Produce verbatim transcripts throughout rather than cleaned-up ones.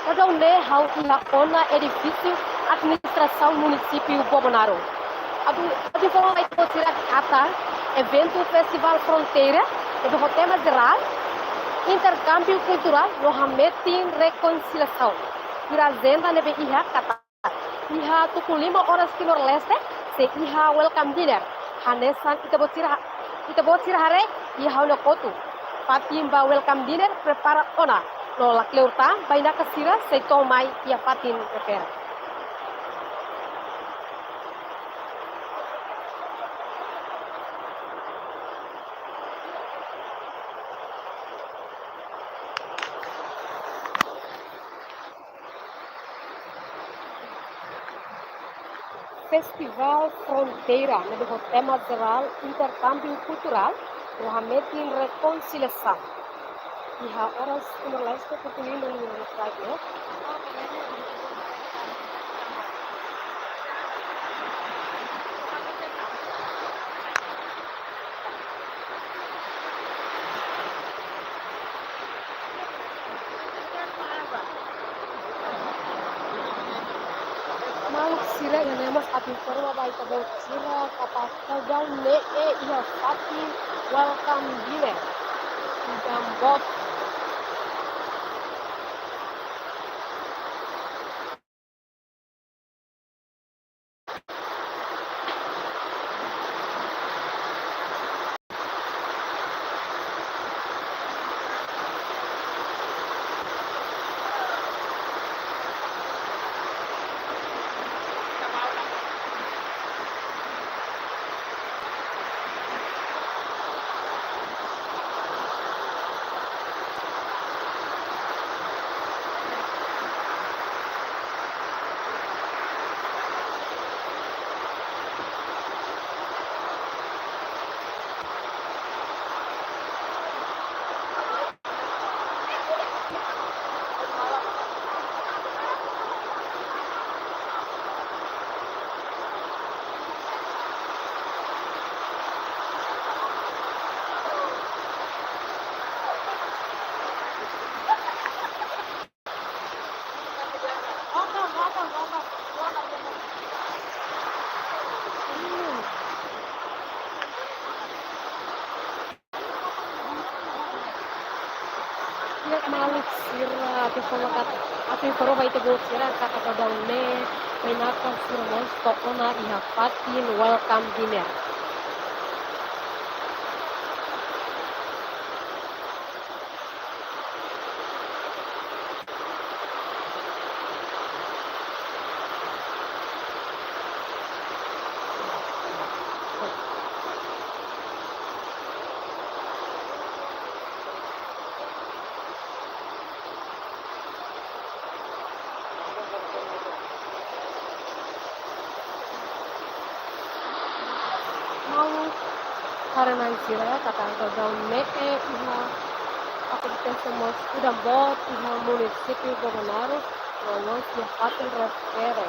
Kada ne'e ha'u iha ona edifísiu administrasaun munisípiu Bobonaro. Atu, atu informa ba ita-boot sira katak eventu Festivál Fronteira, ne'ebé ho tema jerál, interkámbiu kulturál no hametin rekonsiliasaun. Sira ajenda ne'ebé iha katak iha tuku lima oras Timor-Leste, sei iha welcome dinner. Hanesan ita-boot sira, ita-boot sira haree iha ha'u-nia kotuk. Fatin ba welcome dinner prepara ona. No lakleur tan, bainaka sira sei to'o mai iha fatin refere. Festivál Fronteira, ne'ebé ho tema jerál interkámbiu kulturál no hametin rekonsiliasaun. Iha oras Timor-Leste, tuku lima no Friday. Maluk sira, iha ne'e mós atu informa ba ita-boot sira katak daudaun ne'e iha fatin welcome dinner. Udan boot. Iha maluk sira, atu informa kat-, atu informa ba ita-boot sira katak daudaun ne'e bainaka sira mós to'o ona iha fatin welcome dinner. Maluk sira, katak daudaun ne'e iha akontese mós udan boot iha munisípiu Bobonaro, no mós iha fatin refere.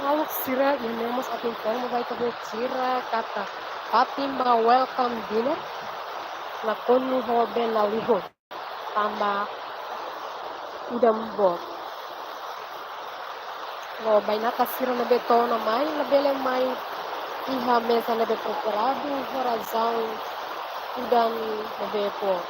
Maluk sira, iha ne'e mós atin-to'o ema ba ita-boot sira katak Fatima welcome dinner nakonu ho bee nalihun tanba udan boot. No bainaka sira ne'ebé to'o ona mai, labele mai iha meza ne'ebé preparadu ho razaun udan ne'ebé boot.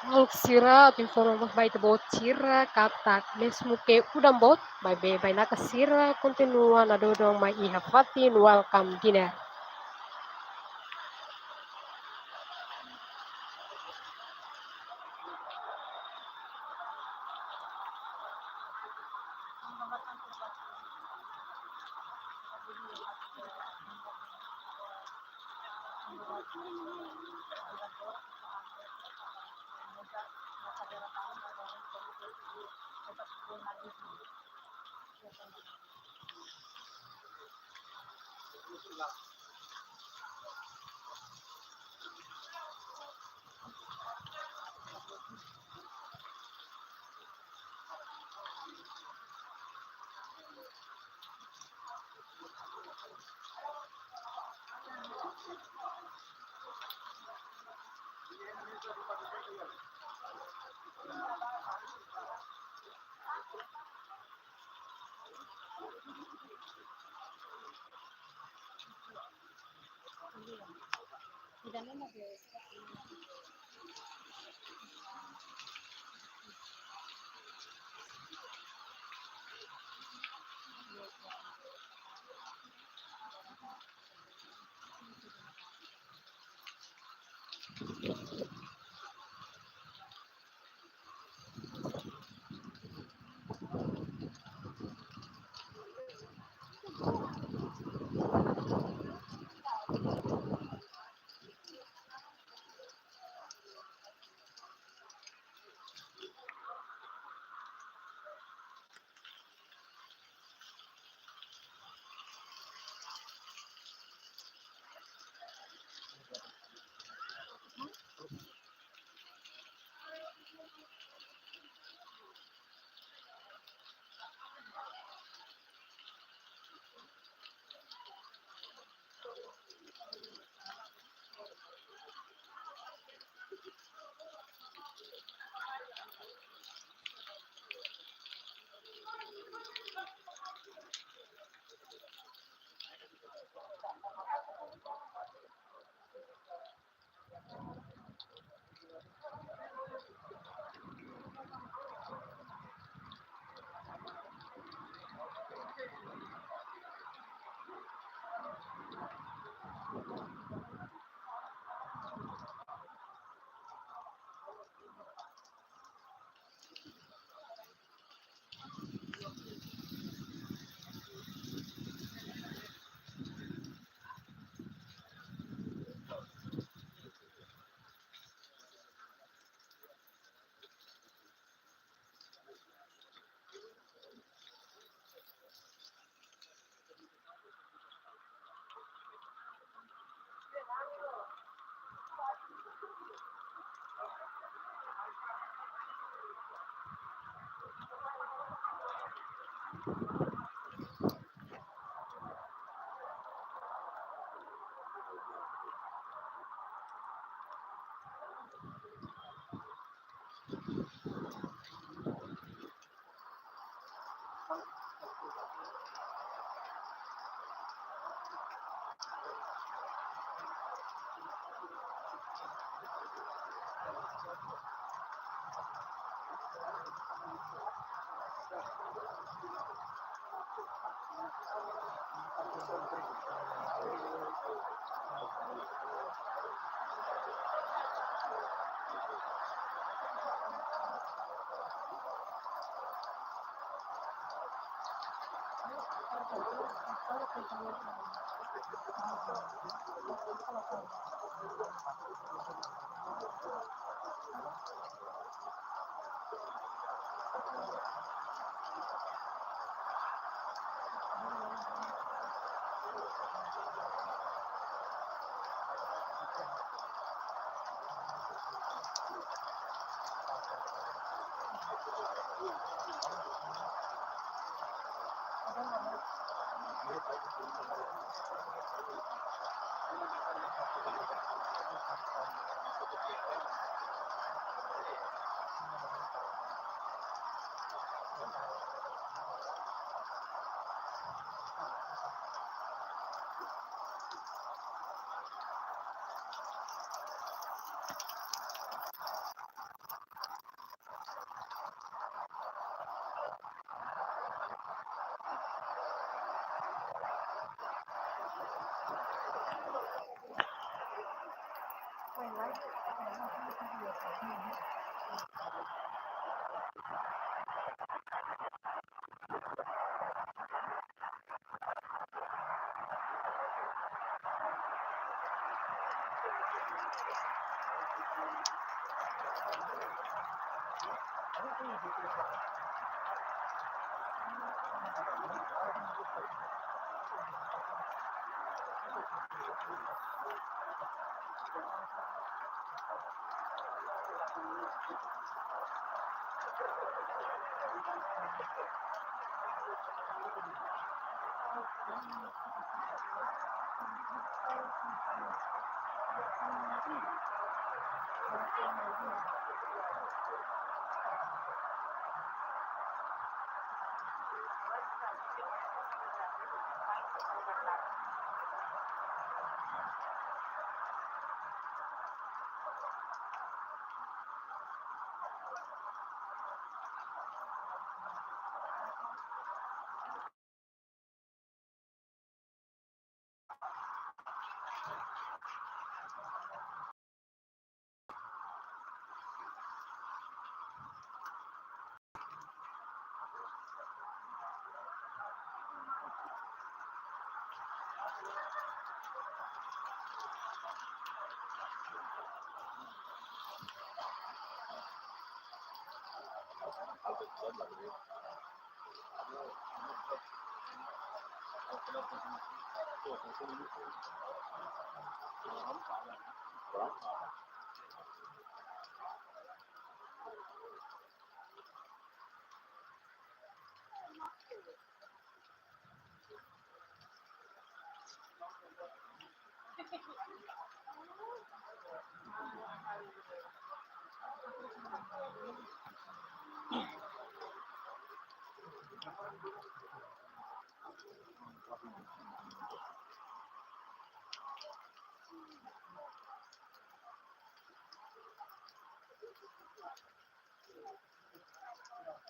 Maluk sira, atu informa ba ita-boot sira katak mezmu ke udan boot, maibé bainaka sira kontinua nadodon mai iha fatin welcome dinner.